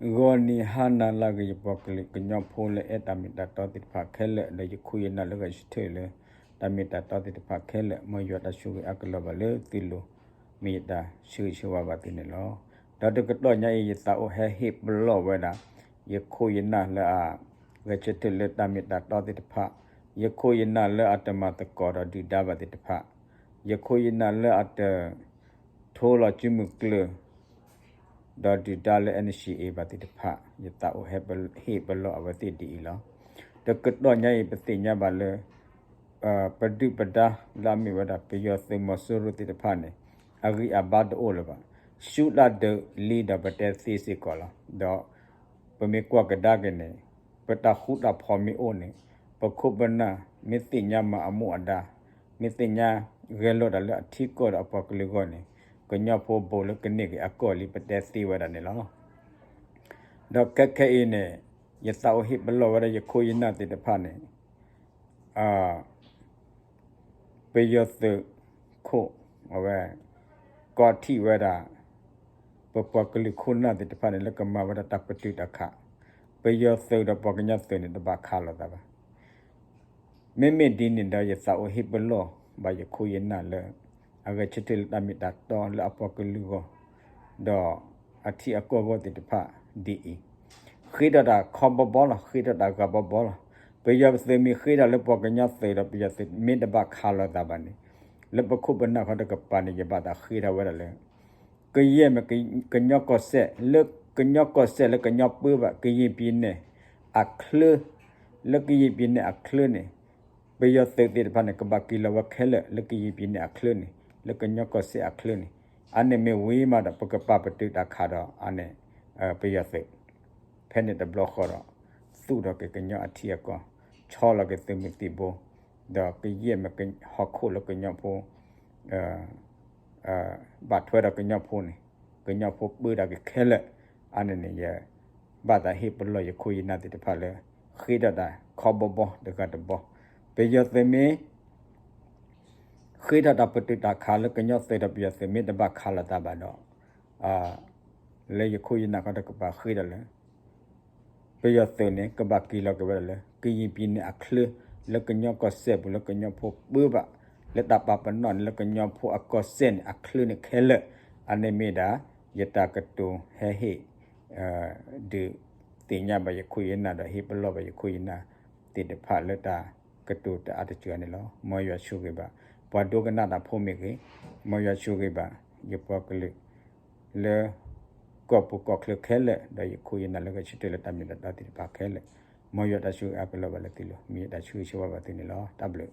ဂီၤနံၤဟါနၤလၢအဂ့ၤ ယပှၤကလုာ်ကညီဖိလၢအဲၣ်တၢ်မ့ၢ်တၢ်တီသ့ၣ်တဖၣ်ခဲလၢာ် ဒီးယခိၣ်ယနၢ်လၢဂဲၤဆၢထၢၣ်လၢ တၢ်မ့ၢ်တၢ်တီသ့ၣ်တဖၣ်ခဲလၢာ် မ်ယွၤတၢ်ဆိၣ်ဂ့ၤအါကလီၤဘၣ်လၢသုလိၤ မ့ၢ်ယတၢ်ဆၢဂ့ၤဆၢဝါဘၣ်သုန့ၣ်လီၤ. ဒီးတကတီၢ်ညါအံၤ ယသးအိၣ်ဟဲဟ့ၣ်ပလီၢ်ဝဲဒၣ် ယခိၣ်ယနၢ်လၢအ ဂဲၤဆၢထၢၣ်လၢတၢ်မ့ၢ်တၢ်တီသ့ၣ်တဖၣ်, ယခိၣ်ယနၢ်လၢအတမၤသကိးဒီးဒုၣ်ဒါဘၣ်သ့ၣ်တဖၣ်, ယခိၣ်ယနၢ်လၢအတ ထိလီၤစုမုၢ်ကျၢၢ် ဒီးဒုၣ်ဒါလၢ NCA ဘၣ်သ့ၣ်တဖၣ် ယသးအိၣ်ဟ့ၣ်ပလီၢ်အဝဲသ့ၣ်ဒ်အံၤလီၤ. တကတီၢ်ညါအံၤ ပသ့ၣ်ညါဘၣ်လၢ ပဒုၣ်ပဒါလၢအမ့ၢ်ဝဲဒၣ် ပယီၤသုးမီၤစိရိၤသ့ၣ်တဖၣ်န့ၣ် အဂံၢ်အဘါတအိၣ်လၢၤဘၣ်. ဆူတၢ်ဒုးလံဒီးပတဲသ့စ့ၢ်ကီးလီၤ. ဒီး ပမ့ၢ်ကွၢ်ကဒါက့ၤန့ၣ် ပတၢ်ဃူတၢ်ဖိးမ့ၢ်အိၣ်န့ၣ် ပခိၣ်ပနၢ်မ့ၢ်သ့ၣ်ညါမၤအမူအဒါ, မ့ၢ်သ့ၣ်ညါဂဲၤလိာ်တၢ်လၢအထံကီၢ်ဒီးအပှၤကလုာ်အဂီၢ်န့ၣ် ကညီဖိဘူးလၢကန့ၢ်က့ၤအကီၢ်လံ ပတဲသ့ဝဲဒၣ်န့ၣ်လီၤ. ဒီးခဲခဲအံၤန့ၣ် ယသးအိၣ်ဟ့ၣ်ပလီၢ်ဝဲဒၣ်ယခိၣ်ယနၢ်သ့ၣ်တဖၣ်န့ၣ် ပယီၤသုးခိၣ် အဝဲ ကီထံၣ်ဝဲဒၣ် ပပှၤကလုာ်ခိၣ်နၢ်သ့ၣ်တဖၣ်န့ၣ် လၢကမၤဝဲဒၣ်တၢ်ပတုာ်တၢ်ခး, ပယီၤသုးဒီးပှၤကညီသုးန့ၣ် တဘၣ်ခးလိာ်သးဘၣ်. မ့မ့ၢ်ဒ်န့ၣ်ဒီး ယသးအိၣ်ဟ့ၣ်ပလီၢ်ဘၣ်ယခိၣ်ယနၢ်လၢ အဂဲၤဆၢထၢၣ်လၢတၢ်မ့ၢ်တၢ်တီလၢအပှၤကလုာ်အဂီၢ် ဒီးအထံအကီၢ်အဂီၢ်သ့ၣ်တဖၣ်ဒ်အံၤ, ဃ့ထီၣ်တၢ်ခီဘီဘီလီၤ, ဃ့ထီၣ်တၢ်ဂၤဘီဘီလီၤ. ပယီၤသုးမ့ၢ်ဃ့ထီၣ်လၢပှၤကညီသုးဒီးပယီၤသုးမ့ၢ်တဘၣ်ခးလိာ်သးဘၣ်န့ၣ် လၢပခိၣ်ပနၢ်ခီတကပၤန့ၣ် ယဘၣ်သးဃ့ထီၣ်ဝဲဒၣ်လၢ ကယဲၢ်မ့ၢ်ကညီကီၢ်စဲၣ် လၢကညီကီၢ်စဲၣ်လၢကညီပၢဘၣ် ကယံာ်ပံၤနဲၣ်အချၢ, လၢကယံာ်ပံၤနဲၣ်အချၢန့ၣ် ပယီၤသုးသ့ၣ်တဖၣ်န့ၣ် ကဘၣ်က့ၤလီၤဝဲခဲလၢာ် လၢကယံာ်ပံၤနဲၣ်အချၢန့ၣ် လၢကညီကီၢ်စဲၣ်အချၢန့ၣ်, အန့ၣ်မ့ၢ်ဝံၤမးဒီး ပကပာ်ပတုာ်တၢ်ခးဒီးအန့ၣ် ပယီၤသုး ဖဲန့ၣ်တဘျီဃီဒီး သူၣ်ထီၣ်က့ၤကညီအထံအကီၢ်, ဆီလီၤက့ၤသုးမုၢ်သံၣ်ဘိ, ဒီးကယဲၢ်မ့ၢ်ဟီၣ်ခိၣ်လၢကညီဖိ ဘၣ်ထွဲဒီးကညီဖိန့ၣ် ကညီဖိပၢတၢ်က့ၤခဲလၢာ်, အန့ၣ်န့ၣ် ယဘၣ်သးဟ့ၣ်ပလီၢ်ယခိၣ်ယနၢ်သ့ၣ်တဖၣ်လၢ ဃ့ထီၣ်တၢ်ခီဘီဘီတဂၤတဘီ, ပယီၤသုးမ့ၢ် ဃ့ထီၣ်တၢ်ပတုာ်တၢ်ခးလၢကညီသုးဒီးပယီၤသုးမ့ၢ်တဘၣ်ခးလိာ်သးဘၣ်ဒီး လၢယခိၣ်ယနၢ်ခီတကပၤဃ့ဒီးလၢ ပယီၤသုးန့ၣ် ကဘၣ်က့ၤလီၤက့ၤဝဲဒၣ်လၢ ကယံာ်ပံၤနဲၣ်အချၢ လၢကညီကီၢ်စဲၣ်ပူၤလၢကညီဖိပၢဘၣ်, လၢတၢ်ပာ်ပနီၣ်န့ၣ် လၢကညီဖိအကီၢ်စဲၣ်န့ၣ် အချၢန့ၣ်ခဲလၢာ်, အန့ၣ်မ့ၢ်ဒၣ် ယတၢ်ကတိၤဟဲဟ့ၣ် ဒုးသ့ၣ်ညါဘၣ်ယခိၣ်ယနၢ်ဒီး ဟ့ၣ်ပလီၢ်ဘၣ်ယခိၣ်ယနၢ်သ့ၣ်တဖၣ်လၢတၢ်ကတိၤတအါတစှၤန့ၣ်လီၤ. မ်ယွၤဆိၣ်ဂ့ၤဘၣ် ပှၤဒိကနၣ်တၢ်ဖိမ့ၢ်ဂ့ၤ, မ်ယွၤဆိၣ်ဂ့ၤဘၣ် ယပှၤကလုာ် လၢကီၢ်ပူၤကီၢ်ချၢခဲလၢာ် ဒီးယခိၣ်ယနၢ်လၢဂဲၤဆၢထၢၣ်လၢတၢ်မ့ၢ်တၢ်တီသ့ၣ်တဖၣ်ခဲလၢာ်, မ်ယွၤတၢ်ဆိၣ်ဂ့ၤအါကလီၤဘၣ်လၢသုလိၤ မ့ၢ်ယတၢ်ဆိၣ်ဂ့ၤဆိၣ်ဝါဘၣ်သုန့ၣ်လီၤ. တၢ်ဘျုး